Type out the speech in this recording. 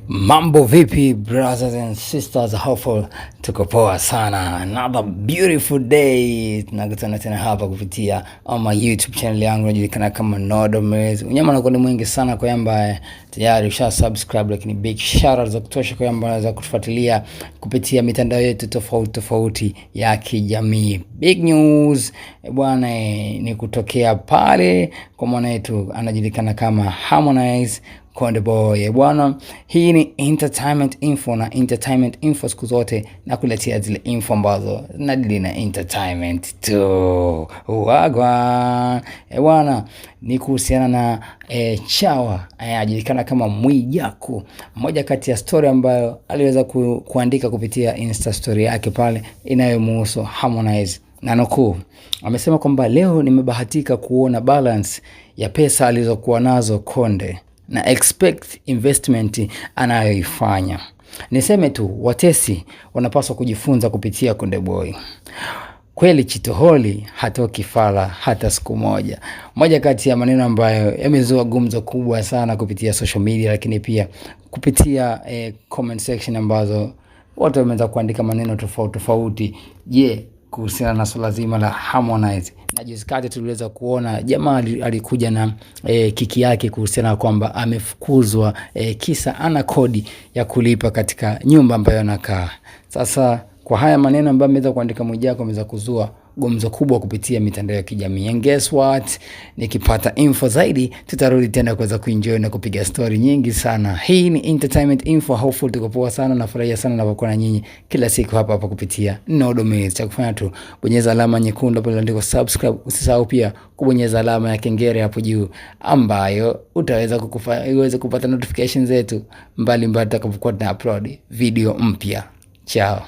Mambo vipi, brothers and sisters, hopeful tuko poa sana. Another beautiful day, tunakutana tena hapa kupitia on my YouTube channel yangu inajulikana kama Nodo Mills. Unyama unakuwa ni mwingi sana kwa ambaye tayari usha subscribe, lakini big shout out za kutosha kwa ambaye za kutufuatilia kupitia mitandao yetu tofauti tofauti ya kijamii. Big news bwana, ni kutokea pale kwa mwana yetu anajulikana kama Harmonize Konde Boy bwana. Hii ni entertainment info, na entertainment info siku zote na kuletea zile info ambazo zinadili na entertainment tu. Wagwan bwana, ni kuhusiana na Chawa anajulikana kama Mwijaku, moja kati ya story ambayo aliweza kuandika kupitia Insta story yake pale inayomuhusu Harmonize na nukuu, amesema kwamba leo nimebahatika kuona balance ya pesa alizokuwa nazo Konde na expect investment anayoifanya. Niseme tu watesi wanapaswa kujifunza kupitia Konde Boy. Kweli Chitoholi hatoki fala hata siku moja. Moja kati ya maneno ambayo yamezua gumzo kubwa sana kupitia social media, lakini pia kupitia comment section ambazo watu wameanza kuandika maneno tofauti tofauti. Je, kuhusiana na swala zima la Harmonize. Na juzi kati tuliweza kuona jamaa alikuja na kiki yake kuhusiana na kwamba amefukuzwa kisa ana kodi ya kulipa katika nyumba ambayo anakaa. Sasa kwa haya maneno ambayo ameweza kuandika Mwijaku, ameweza kuzua gumzo kubwa kupitia mitandao ya kijamii. And guess what? Nikipata info zaidi tutarudi tena kuweza kuenjoy na kupiga story nyingi sana. Hii ni Entertainment Info. Hopefully tuko poa sana, nafurahia sana ninapokuwa na nyinyi kila siku hapa hapa kupitia Nodo Mills. Cha kufanya tu bonyeza alama nyekundu hapo iliyoandikwa subscribe. Usisahau pia kubonyeza alama ya kengele hapo juu ambayo utaweza uweze kupata notifications zetu mbalimbali tutakapokuwa tuna upload video mpya. Chao.